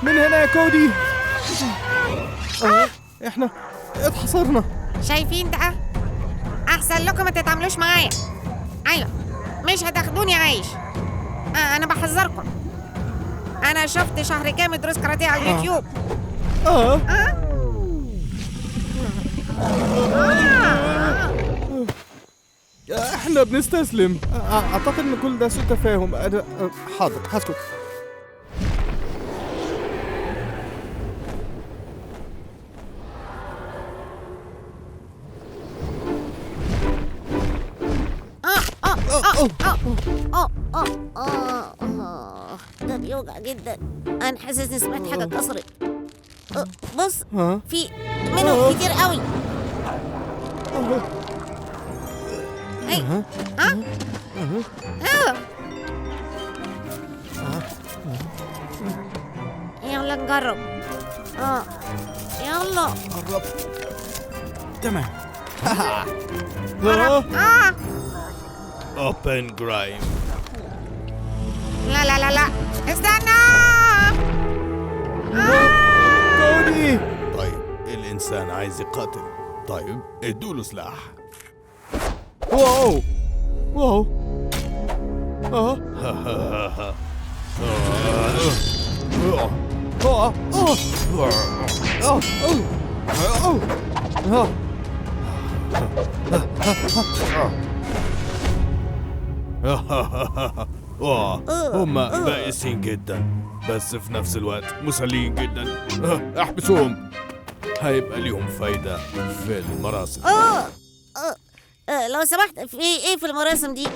من هنا يا كودي. احنا اتحصرنا. شايفين ده؟ احسن لكم ما تتعاملوش معايا. ايوه، مش هتاخدوني عايش. انا بحذركم. انا شفت شهر كامل دروس كاراتيه على اليوتيوب. احنا بنستسلم. اعتقد ان كل ده سوء تفاهم. انا حاضر، هسكت. ده بيوجع جدا. انا حاسس اني سمعت حاجة اتكسرت. بص، في منهم كتير قوي. يلا نجرب. يلا قرب. تمام. Open Grime. لا لا لا لا، استنى. كودي. طيب الإنسان عايز يقاتل، طيب ادوله سلاح. wow wow. هم بائسين جدا، بس في نفس الوقت مسليين جدا. احبسوهم، هيبقى ليهم فايدة في المراسم. لو سمحت، في ايه في المراسم دي؟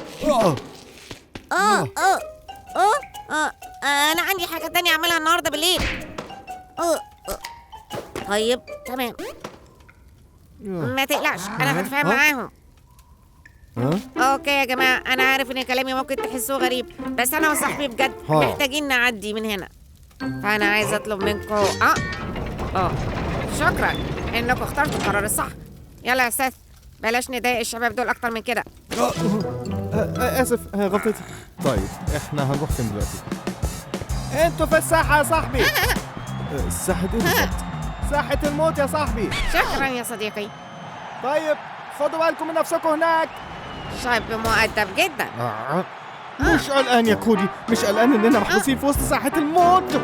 انا عندي حاجة تانية اعملها النهاردة بالليل. طيب تمام، ما تقلقش، انا هتفاهم معاهم. okay يا جماعة، انا عارف ان كلامي ممكن تحسوه غريب، بس انا وصاحبي بجد محتاجين نعدي من هنا. فانا عايز اطلب منكم شكرا انكم اخترتوا القرار الصح. يلا يا سيث، بلاش نضايق الشباب دول اكتر من كده. اسف، غلطتي. طيب احنا هنروح فين دلوقتي؟ انتوا في الساحة يا صاحبي. الساحة ايه بالظبط؟ ساحة الموت يا صاحبي. شكرا يا صديقي. طيب خدوا بالكم من نفسكم هناك. شاب مؤدب جدا. مش قلقان يا كودي، مش قلقان اننا محبوسين في وسط ساحة الموت.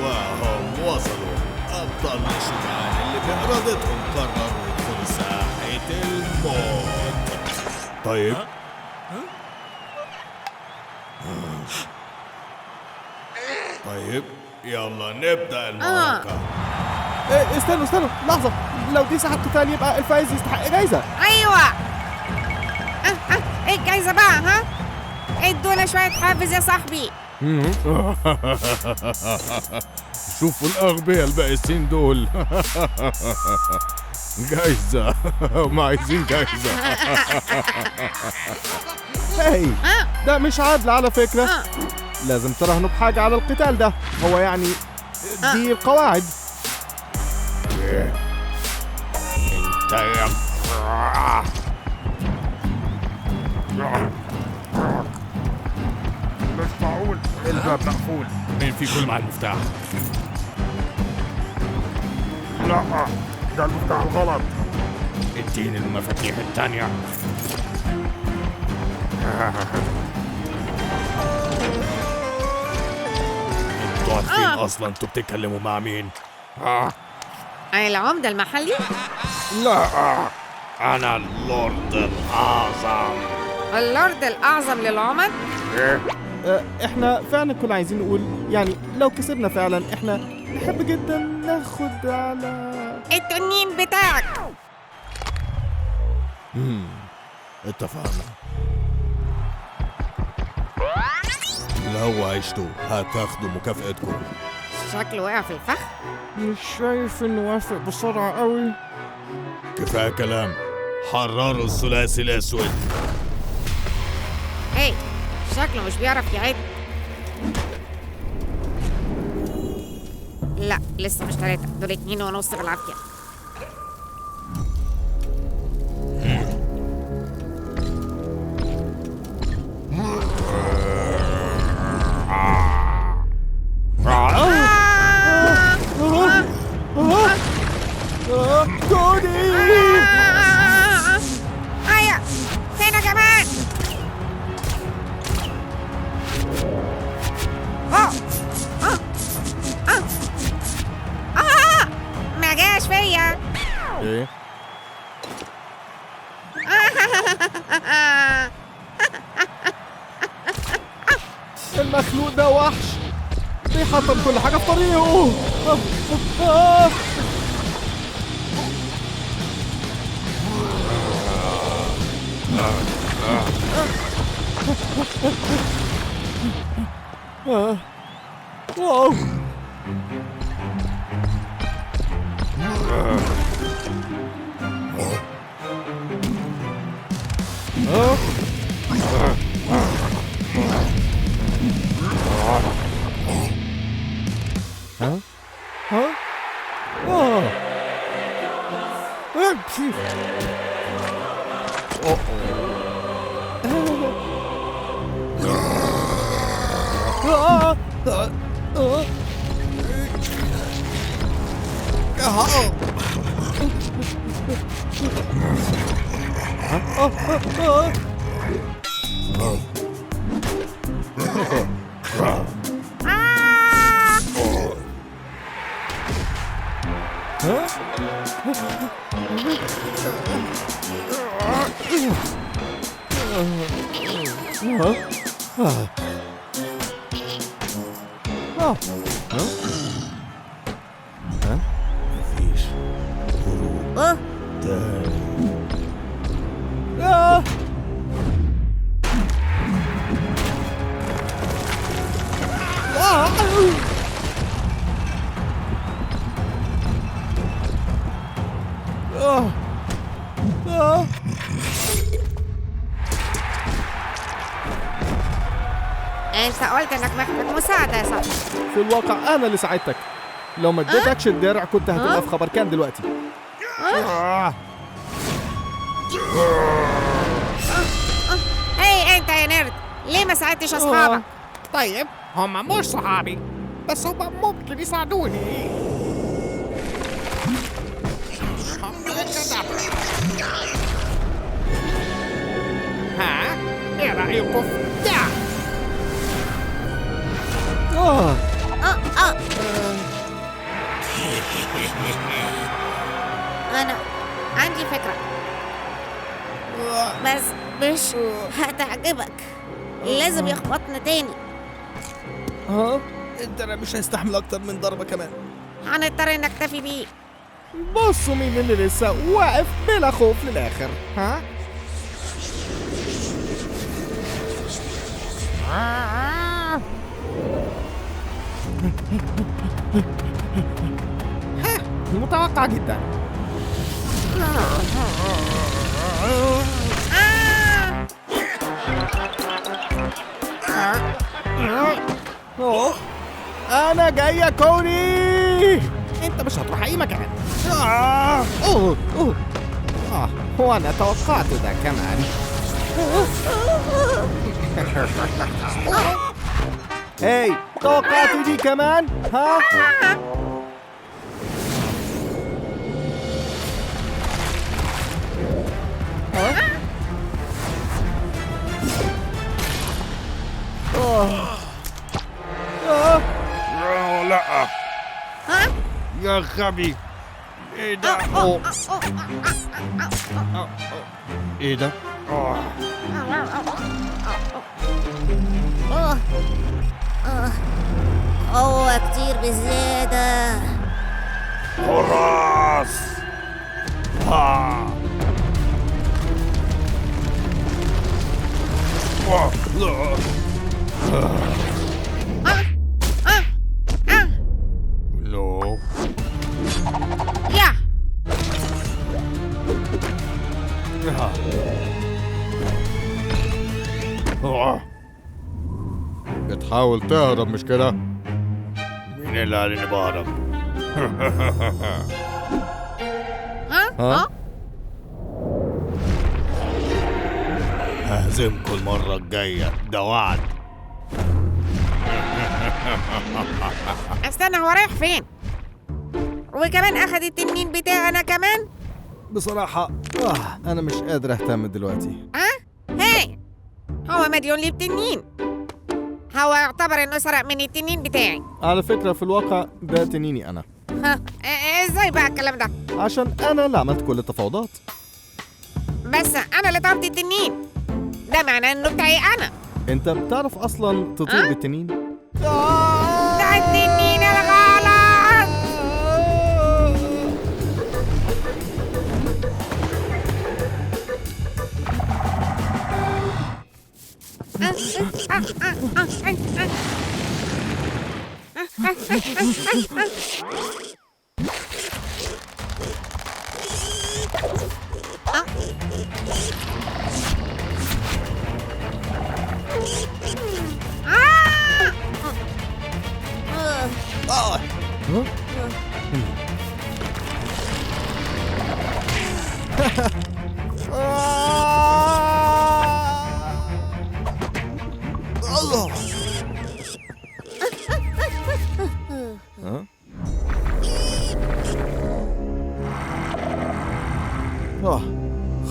وهم وصلوا أبطال الشجعان اللي بإرادتهم قرروا يدخلوا ساحة الموت. طيب طيب يلا نبدأ المعركة. استنوا لحظة، لو دي ساحة قتال يبقى الفائز يستحق جايزة. أيوة. ايه الجايزة بقى؟ ها، ادونا شوية حافز يا صاحبي. شوفوا الأغبياء البائسين دول. جايزة، هم عايزين جايزة. هاي، ده مش عادل على فكرة. لازم تراهنوا بحاجة على القتال ده، هو يعني دي القواعد. انت يا مش معقول، الباب مقفول. مين فيكم مع المفتاح؟ لا، ده المفتاح الغلط. اديني المفاتيح التانية. انتوا عارفين اصلا انتوا بتتكلموا مع مين؟ العمدة المحلي؟ لا، انا اللورد الاعظم. اللورد الاعظم للعمد؟ احنا فعلا كنا عايزين نقول يعني لو كسبنا فعلا احنا نحب جدا ناخد على التنين بتاعك. اتفقنا. لو عشتوا هتاخدوا مكافأتكم. شكله وقع في الفخ. مش شايف انه وافق بسرعة قوي. كفاية كلام، حرروا الثلاثي الأسود. ايه، شكله مش بيعرف يعد. لا لسه مش 3، دول 2.5 بالعافية. المخلوق ده وحش، بيحطم كل حاجة في طريقه. واو. ها؟ ها؟ مفيش هروب تاني. انت قلت انك محتاج مساعدة يا صاحبي. في الواقع انا اللي ساعدتك. لو ما اديتكش الدرع كنت هتبقى في خبر كان دلوقتي. هاي انت يا نرد، ليه ما ساعدتش اصحابك؟ طيب هما مش صحابي، بس هما ممكن يساعدوني. ها، ايه رأيكم في ده؟ أنا عندي فكرة بس مش هتعجبك. لازم يخبطنا تاني. الدرع مش هيستحمل أكتر من ضربة كمان. هنضطر نكتفي بيه. بصوا مين اللي لسه واقف بلا خوف للآخر. ها؟ متوقع جدا. أنا جاي يا كوني. أنت مش هتروح أي مكان. وأنا توقعت ده كمان. هاي، توقعت دي كمان؟ ها؟ لا يا غبي، ايه ده؟ ايه ده؟ قوة كتير بزيادة. حراس. لو يا بتحاول تهرب مش كده؟ مين اللي قال اني بهرب؟ ها؟ ههزمكم المرة الجاية، ده وعد. استنى، هو رايح فين؟ وكمان اخد التنين بتاعي انا كمان؟ بصراحة انا مش قادر اهتم دلوقتي. هاي، هو مديون لي بتنين. هو يعتبر انه سرق من التنين بتاعي. على فكرة في الواقع ده تنيني انا. ازاي بقى الكلام ده؟ عشان انا اللي عملت كل التفاوضات. بس انا اللي طردت التنين، ده معناه انه بتاعي انا. انت بتعرف اصلا تطير بالتنين؟ ده التنين الغلط.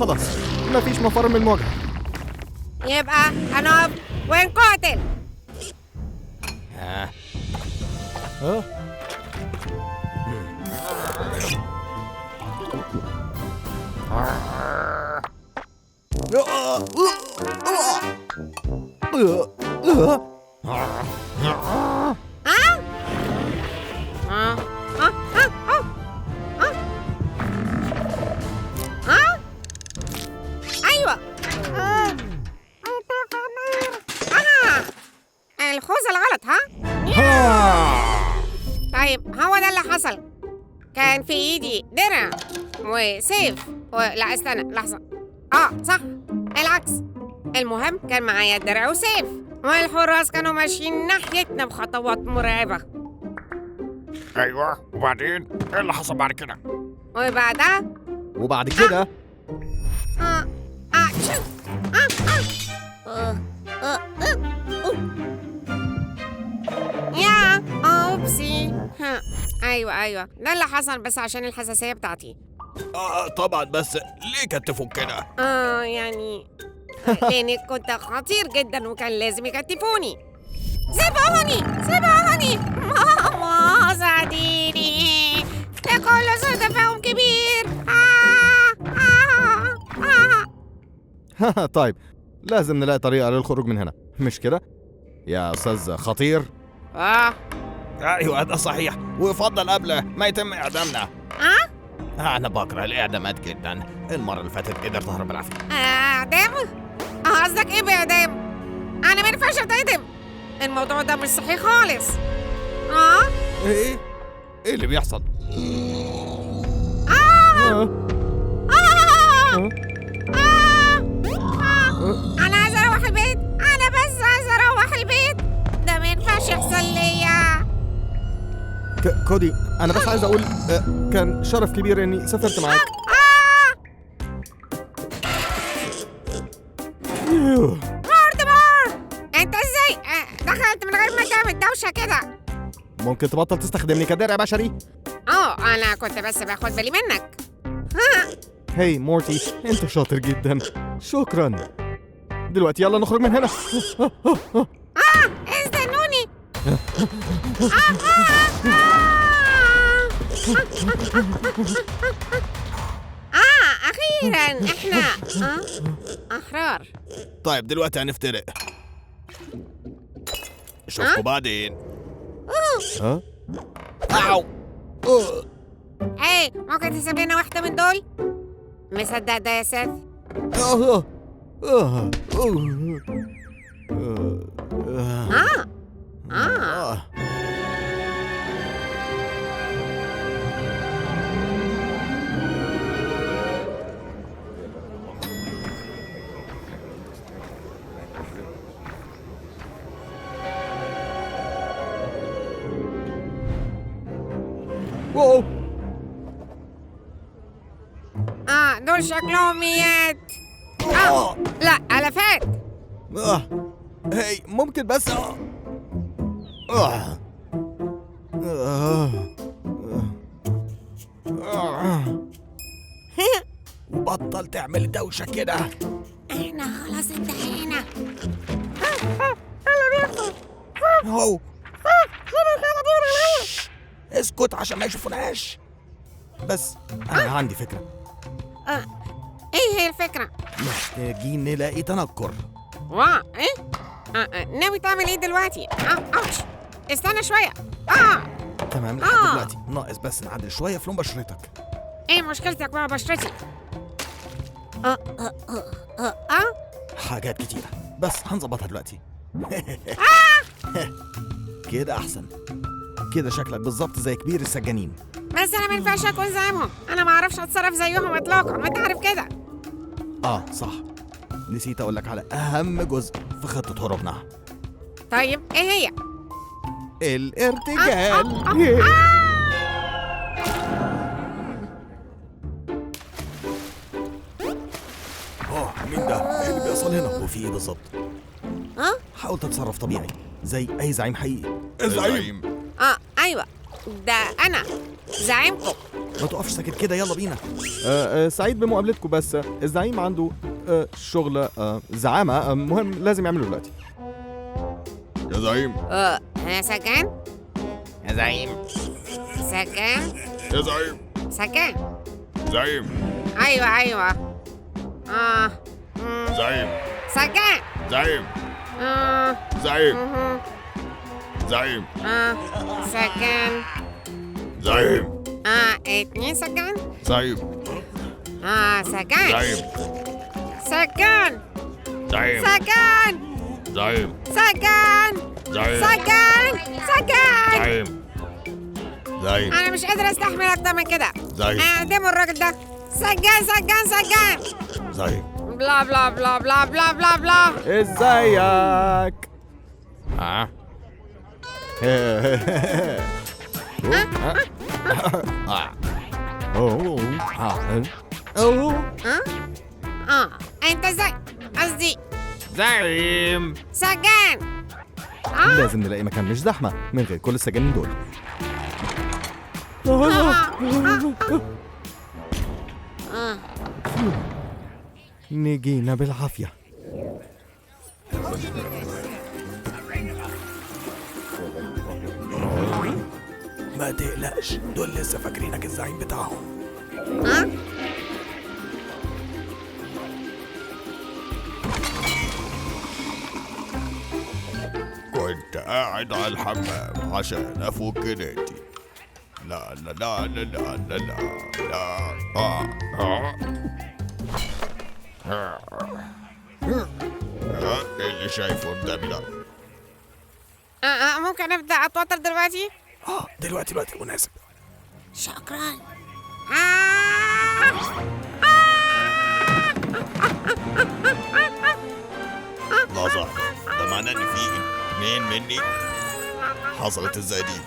خلاص مفيش مفر من المواجهة، يبقى هنقف ونقاتل. ها ايوه. الخوذة الغلط. ها؟ طيب هو ده اللي حصل. كان في ايدي درع وسيف لا استنى لحظة، صح العكس. المهم كان معايا درع وسيف، والحراس كانوا ماشيين ناحيتنا بخطوات مرعبة. ايوه، وبعدين ايه اللي حصل بعد كده؟ وبعدها وبعد كده يا اوبسي. ايوه ده اللي حصل، بس عشان الحساسية بتاعتي. طبعا، بس ليه كتفوك كده؟ يعني لاني كنت خطير جدا وكان لازم يكتفوني. سيبوني سيبوني ماما ساعديني، ده كله سوء تفاهم كبير. طيب لازم نلاقي طريقة للخروج من هنا، مش كده يا أستاذ خطير؟ ايوه ده صحيح، ويفضل قبل ما يتم إعدامنا. أنا بكره الإعدامات جدا، المرة اللي فاتت قدرت أهرب بالعافية. إعدام؟ قصدك إيه بإعدام؟ أنا ما ينفعش أتعدم، الموضوع ده مش صحيح خالص. إيه؟ إيه اللي بيحصل؟ أنا عايز أروح البيت، أنا بس عايز أروح البيت، ده ما ينفعش يحصل ليا. كودي، أنا بس عايز أقول كان شرف كبير إني سافرت معاك. مورتمر، أنت إزاي دخلت من غير ما تعمل دوشة كده؟ ممكن تبطل تستخدمني كدرع بشري؟ أنا كنت بس باخد بالي منك. هاي مورتي، أنت شاطر جدا، شكرا. دلوقتي يلا نخرج من هنا. استنوني. أخيرا إحنا أحرار. طيب دلوقتي هنفترق، أشوفكم بعدين. أو إيه، ممكن تسيب لنا واحدة من دول؟ مصدق ده يا سيث؟ واو. دول شكلهم ميات. لا ألفات. هاي ممكن بس وبطل تعمل دوشة كده. احنا خلاص انتهينا. هو اسكت عشان ما يشوفوناش. بس انا عندي فكرة. ايه هي الفكرة؟ محتاجين نلاقي تنكر. وا ايه؟ ناوي تعمل ايه دلوقتي؟ ouch، استنى شوية. تمام لحد دلوقتي، ناقص بس نعدل شوية في لون بشرتك. ايه مشكلتك مع بشرتي؟ حاجات كتيرة بس هنظبطها دلوقتي. كده أحسن، كده شكلك بالظبط زي كبير السجانين. بس أنا ما ينفعش أكون زيهم، أنا ما أعرفش أتصرف زيهم إطلاقا، ما أنت عارف كده. صح، نسيت أقول لك على أهم جزء في خطة هروبنا. طيب إيه هي؟ الارتجال. مين ده؟ ايه اللي بيحصل هنا؟ وفي ايه بالظبط؟ حاول تتصرف طبيعي زي اي زعيم حقيقي. الزعيم؟ ايوه، ده انا زعيمكم. ما تقفش ساكت كده، يلا بينا. سعيد بمقابلتكم، بس الزعيم عنده شغل زعامة مهم لازم يعمله دلوقتي. يا زعيم. يا سجان. يا زعيم. سجان. يا زعيم. سجان. زعيم. ايوه. زعيم. سجان. زعيم. زعيم. زعيم. سجان. زعيم. 2 سجان. زعيم. سجان. زعيم. سجان. زعيم. سجان. زعيم. سجان. زعيم. سجان. سجان. زعيم. زعيم. أنا مش قادر أستحمل أكتر من كده. زعيم. اعدموا الراجل ده. سجان سجان سجان. زعيم. بلا بلا بلا بلا بلا بلا بلا. ازيك؟ انت ازاي؟ قصدي زعيم. سجان. لازم نلاقي مكان مش زحمة من غير كل السجانين دول. نجينا بالعافية. ما تقلقش، دول لسه فاكرينك الزعيم بتاعهم. كنت قاعد على الحمام عشان افك نادي. لا لا لا لا لا لا لا لا. اللي شايفه قدامي ده. ممكن ابدا اتوتر دلوقتي؟ دلوقتي الوقت المناسب. شكرا. لحظة، ده معناه ان في 2 مني؟ حصلت ازاي دي؟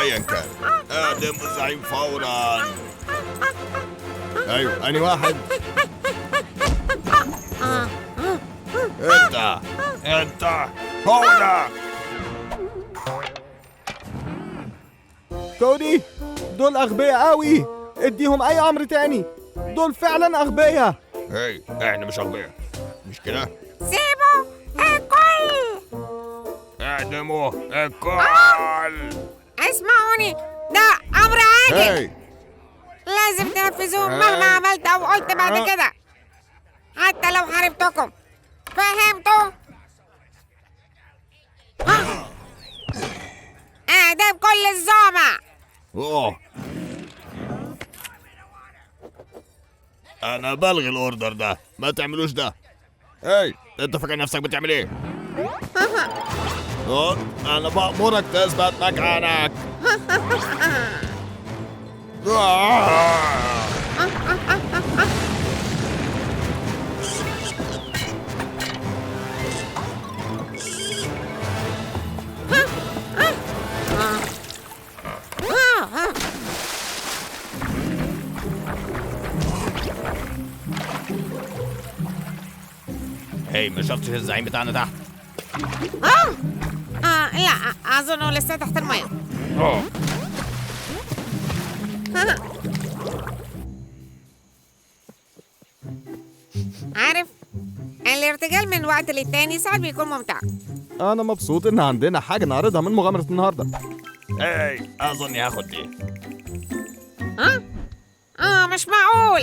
ايا كان، اعدم الزعيم فورا. ايوه، اني واحد. انت هو ده. كودي، دول اغبياء قوي، اديهم اي امر تاني، دول فعلا اغبياء. هاي، احنا مش اغبياء، مش كده؟ سيبوا الكل، اعدموا الكل. اسمعوني، ده امر عاجل، لازم تنفذوه مهما عملت او قلت بعد كده، حتى لو حاربتكم. فهمتوا؟ اعدام كل الزعماء. انا بلغي ال order ده، ما تعملوش ده. اي، انت فاكر نفسك بتعمل ايه؟ انا بأمرك تثبت مكانك. هاي، ما شفتش الزعيم بتاعنا تحت؟ لا، أظنه لسه تحت المية. عارف، الارتجال من وقت للتاني ساعات بيكون ممتع. أنا مبسوط إن عندنا حاجة نعرضها من مغامرة النهاردة. هاي، أظني هاخد دي. مش معقول.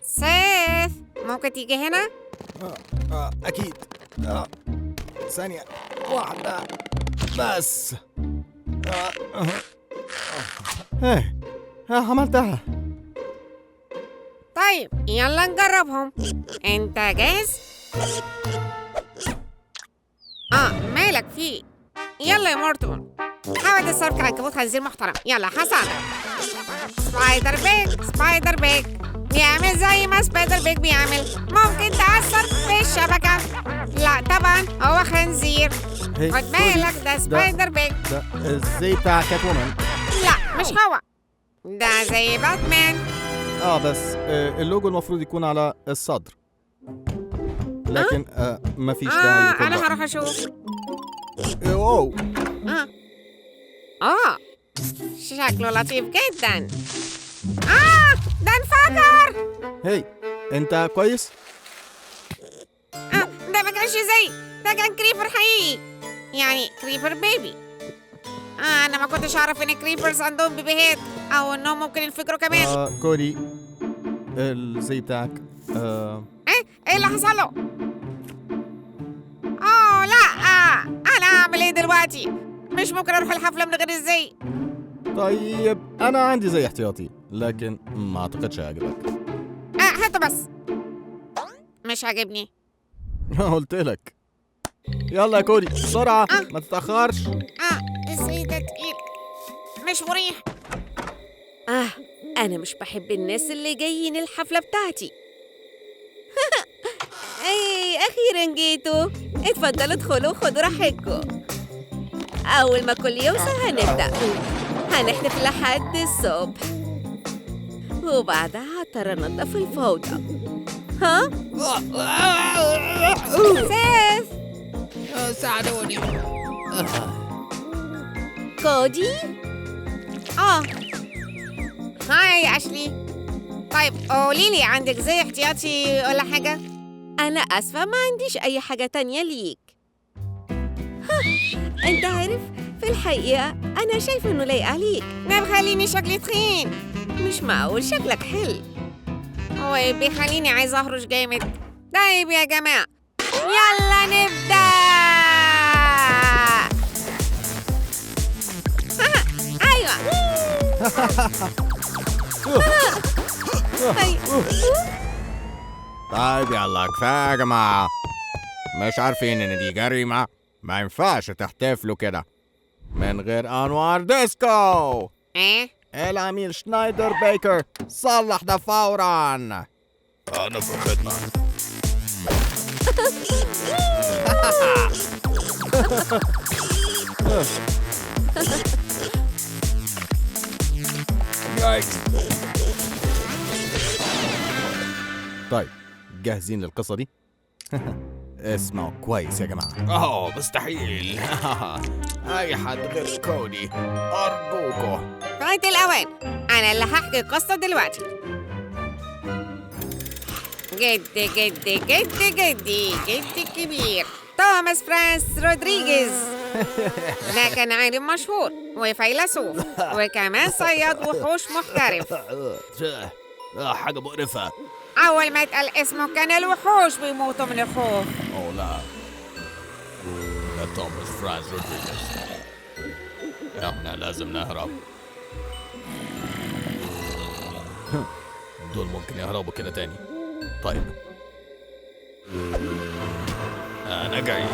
سيث، ممكن تيجي هنا؟ أكيد. ثانية واحدة بس. إيه، عملتها. طيب يلا نجربهم. انت جاهز؟ مالك فيه؟ يلا يا مورتون، حاول تتصرف كعنكبوت خنزير محترم. يلا هساعدك. Spider Pig، Spider Pig بيعمل زي ما Spider Pig بيعمل. ممكن تأثر في الشبكة؟ لا طبعا، هو خنزير. خد بالك، ده Spider Pig. ده الزي بتاع Catwoman. لا مش هو، ده زي باتمان. بس اللوجو المفروض يكون على الصدر، لكن مفيش داعي. انا هروح اشوف. اوه. شكله لطيف جدا. ده انفجر. هي انت كويس؟ ده ما كانش زي ده، كان creeper حقيقي، يعني creeper baby. انا ما كنتش اعرف ان creepers عندهم بيبيهات، او انهم ممكن ينفجروا كمان. كودي، الزي بتاعك. ايه اللي حصل له؟ لا، انا هعمل ايه دلوقتي؟ مش ممكن اروح الحفلة من غير الزي. طيب انا عندي زي احتياطي، لكن ما اعتقدش هيعجبك. هاته بس. مش عاجبني. قلت لك. يلا يا كودي بسرعة، ما تتأخرش. الزي ده تقيل، مش مريح. أنا مش بحب الناس اللي جايين الحفلة بتاعتي. ايه، أخيراً جيتوا. اتفضلوا ادخلوا وخدوا راحتكم. أول ما كل يوصل هنبدأ، هنحتفل لحد الصبح، وبعدها هضطر انضف الفوضى. ها؟ سيف، ساعدوني. كودي؟ هاي يا أشلي. طيب قوليلي، عندك زي احتياطي ولا حاجة؟ أنا آسفة، ما عنديش أي حاجة تانية ليك. أنت عارف، في الحقيقة أنا شايفة إنه لايق عليك. ده بخليني شكلي تخين. مش معقول، شكلك حلو. هو بيخليني عايزة أهرش جامد. طيب يا جماعة، يلا نبدأ. أيوة. طيب يلا كفاية يا جماعة. مش عارفين إن دي جريمة؟ ما ينفعش تحتفلوا كده من غير أنوار ديسكو. إيه؟ العميل شنايدر بيكر، صلح ده فوراً. أنا في الخدمة. طيب جاهزين للقصة دي؟ اسمعوا كويس يا جماعة. مستحيل. أي حد غير كودي، أرجوكوا. فات الأوان، أنا اللي هحكي القصة دلوقتي. جد جد جد جدي جدي الكبير توماس فرانس رودريغيز، ده كان عالم مشهور وفيلسوف، وكمان صياد وحوش محترف. حاجة مقرفة. أول ما اتقال اسمه كان الوحوش بيموتوا من الخوف. لا، ده توماس فرانس رودريغيز. احنا لازم نهرب. دول ممكن يهربوا كده تاني. طيب أنا جاي.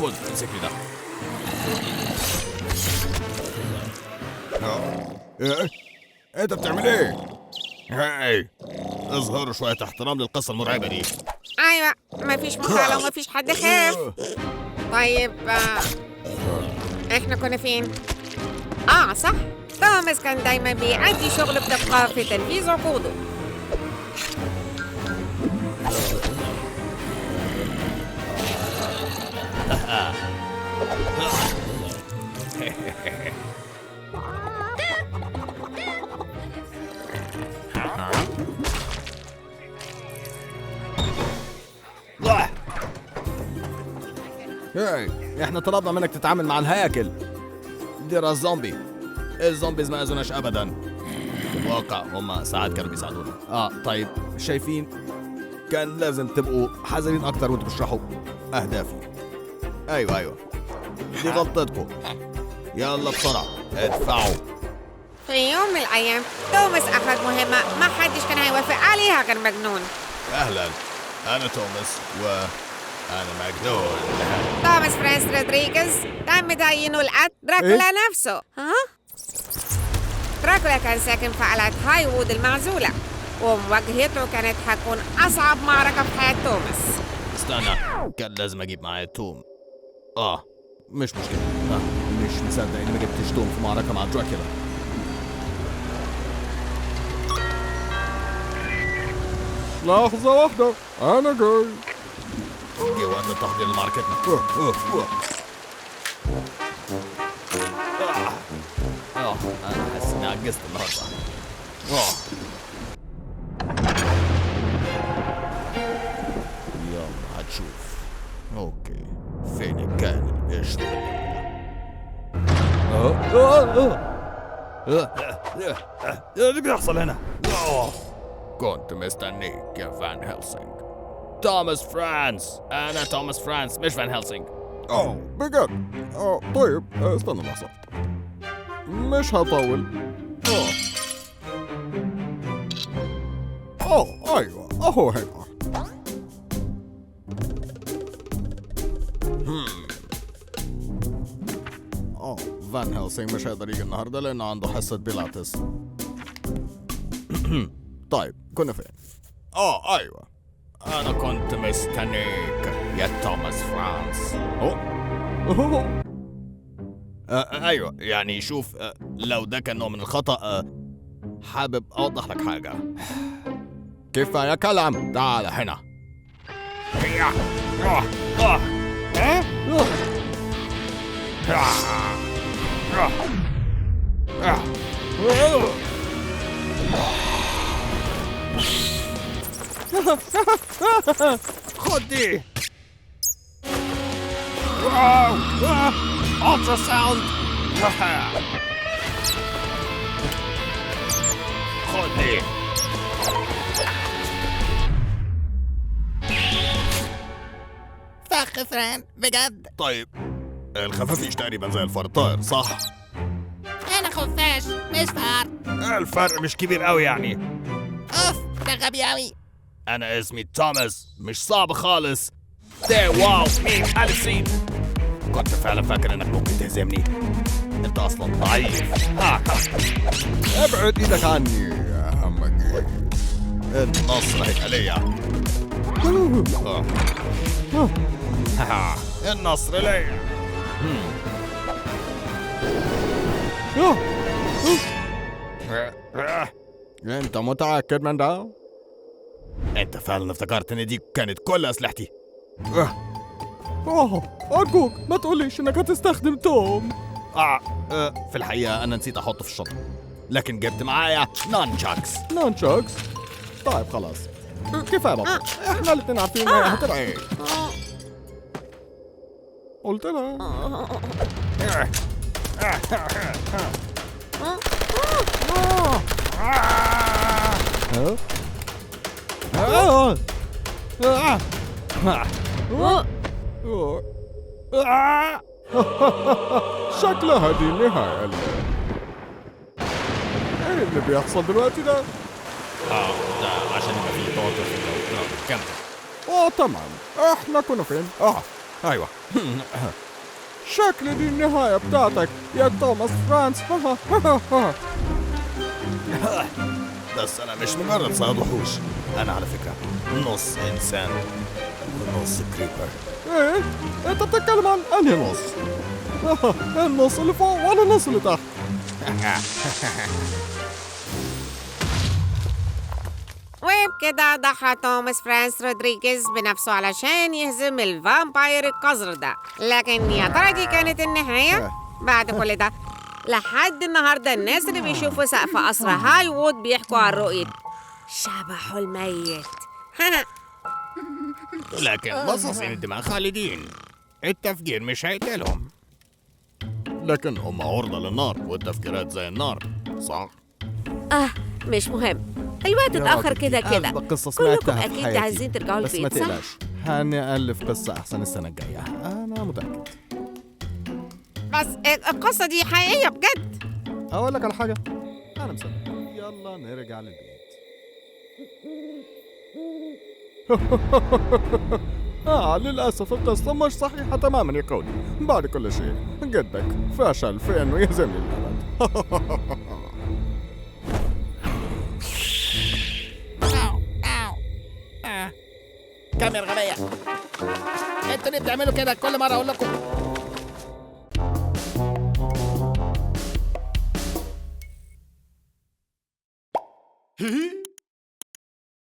خد، امسكني ده. إيه؟ أنت بتعمل إيه؟ هاي، اظهروا شوية احترام للقصة المرعبة دي. أيوة، مفيش مخالة ومفيش حد خاف. طيب إحنا كنا فين؟ صح، توماس كان دايما بيأدي شغله بدقة في تنفيذ عقوده. هاي، احنا طلبنا منك تتعامل مع الهياكل. دي راس زومبي. ال zombies ما اذوناش ابدا. في الواقع هم ساعات كانوا بيساعدونا. طيب شايفين، كان لازم تبقوا حذرين اكتر وانتوا بتشرحوا اهدافي. ايوه دي غلطتكم. يلا بسرعة ادفعوا. في يوم من الايام توماس اخذ مهمة ما حدش كان هيوافق عليها غير مجنون. اهلا، انا توماس وانا مجنون. توماس فرانس رودريغيز تم تعيينه لقتل دراكولا نفسه. ها؟ دراكولا كان ساكن في قلعة هايوود المعزولة، ومواجهته كانت هتكون أصعب معركة في حياة توماس. استنى، كان لازم أجيب معايا توم. مش مشكلة. مش مصدق إني ما جبتش توم في معركة مع دراكولا. لحظة واحدة، أنا جاي. جه وقت التحضير لمعركتنا. أنا حاسس إني عجزت النهاردة. يلا هتشوف. okay، فين الكائن اللي بيشرب الدم؟ ايه اللي بيحصل هنا؟ كنت مستنيك يا فان هيلسينج. توماس فرانس. أنا توماس فرانس مش فان هيلسينج. بجد؟ طيب، استنى لحظة، مش هطول. ايوه، اهو هنا. فان هيلسينج مش هيقدر يجي النهارده لانه عنده حصة بيلاتس. طيب كنا فين؟ ايوه، انا كنت مستنيك يا توماس فرانس. ايوه، يعني شوف، لو ده كان نوع من الخطأ، حابب اوضح لك حاجة. كفاية كلام، تعال هنا. خد دي. ultrasound. خد دي. فخ فران بجد. طيب الخفافيش تقريبا زي الفار طائر، صح؟ انا خفاش مش فار. الفرق مش كبير قوي يعني. اوف، ده غبي قوي. انا اسمي توماس، مش صعب خالص. ت واو ميم الف سين. كنت فعلا فاكر انك ممكن تهزمني. انت اصلا ضعيف. ابعد ايدك عني يا همجي. النصر هيبقى ليا. النصر ليا. انت متأكد من ده؟ انت فعلا افتكرت ان دي كانت كل اسلحتي؟ أرجوك ما تقوليش انك هتستخدم توم. في الحقيقة انا نسيت احطه في الشنطة، لكن جبت معايا nunchucks. nunchucks؟ طيب خلاص، كفاية بطل. احنا الاتنين عارفين انها هتبقى ايه. قلت لها. شكلها دي النهاية. ايه اللي بيحصل دلوقتي ده؟ ده عشان يبقى فيه توتر في الجو. كمل. تمام، احنا كنا فين؟ ايوه. شكل دي النهاية بتاعتك يا توماس فرانس. بس أنا مش مجرد صياد وحوش، أنا على فكرة نص إنسان ونص creeper. إيه؟ أنت بتتكلم عن أنهي نص؟ النص اللي فوق ولا النص اللي تحت؟ وبكده ضحى توماس فرانس رودريغيز بنفسه علشان يهزم ال vampire القذر ده. لكن يا ترى دي كانت النهاية؟ بعد كل ده لحد النهارده الناس اللي بيشوفوا سقف قصر هايوود بيحكوا عن رؤية شبحه الميت. لكن مصاصين الدماء خالدين. التفجير مش هيقتلهم. لكن هم عرضة للنار، والتفجيرات زي النار، صح؟ مش مهم، الوقت يا اتأخر راجل، كده دي كده. أغبى قصة كلكم سمعتها في أكيد حياتي. عايزين ترجعوا بس ما البيت، صح؟ تقلقش، هنألف قصة أحسن السنة الجاية، أنا متأكد. بس القصة دي حقيقية بجد. أقول لك على حاجة، أنا مصدق. يلا نرجع للبيت. للأسف القصة مش صحيحة تماما يا كودي. بعد كل شيء جدك فشل في إنه يهزمني للأبد. كاميرا غبية، انتوا ليه بتعملوا كده؟ كل مرة أقول لكم.